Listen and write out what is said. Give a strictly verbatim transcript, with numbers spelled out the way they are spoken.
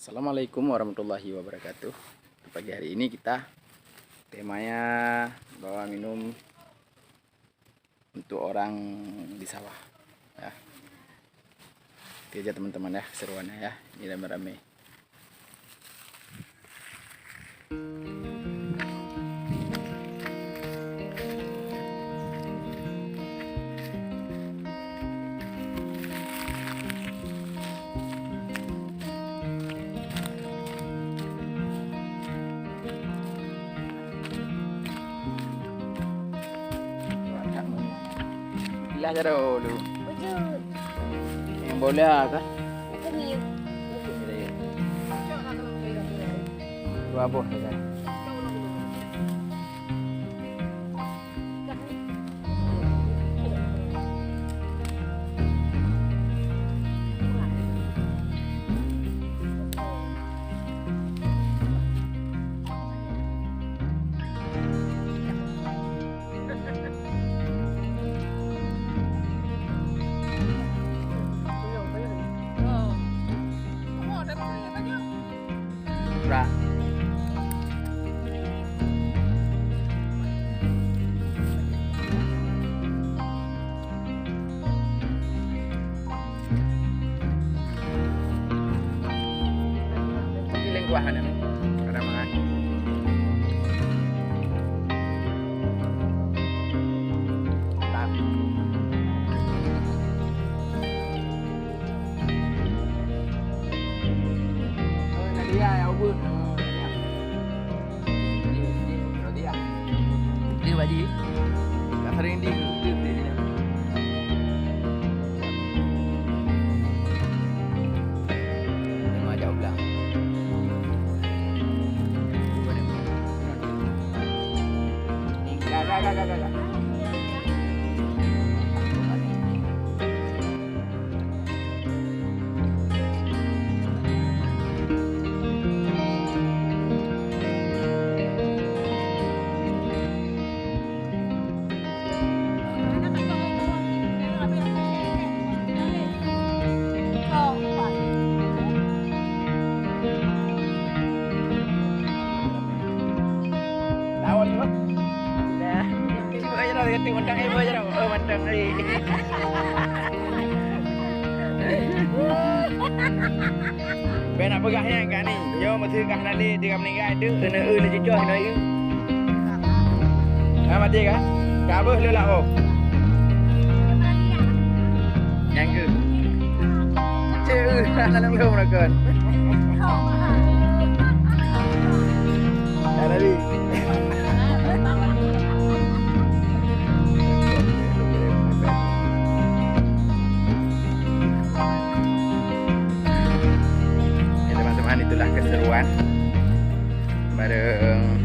Assalamualaikum warahmatullahi wabarakatuh. Pagi hari ini kita temanya bawa minum untuk orang di sawah, ya. Itu aja, teman-teman, ya, keseruannya, ya. Ini rame-rame. Ilah cara dulu. Wujud. Yang bola kah? Bukan ni. Dua boh saja. Pra. Lengkuah aneuk. Kada mangat. Mantap. Oh, Nadia ya, ubun. Oh, Nadia. Di, di, roti ya? Di, Pak Haji. Tak sering di, di, di, di. Memang jauh belah. Bukan yang. Gak, gak, gak, gak, gak. Lawan tu. Dah. Cuba aja dah, kata mantang, eh, aja dah. Oh, mantang, eh. Bèk nak peugah nyan ka ni. Nyoe meuseuti kah na lé, di ka meuninggai, deuek, keuneuk eu lé cucoh, keuneuk eu. Ha, maté kan? Ka beuh lé lak boh. Nyang keu. Cek, eh, lalong lom rakon. Dah lari. Ya, teman-teman, itulah keseruan bareng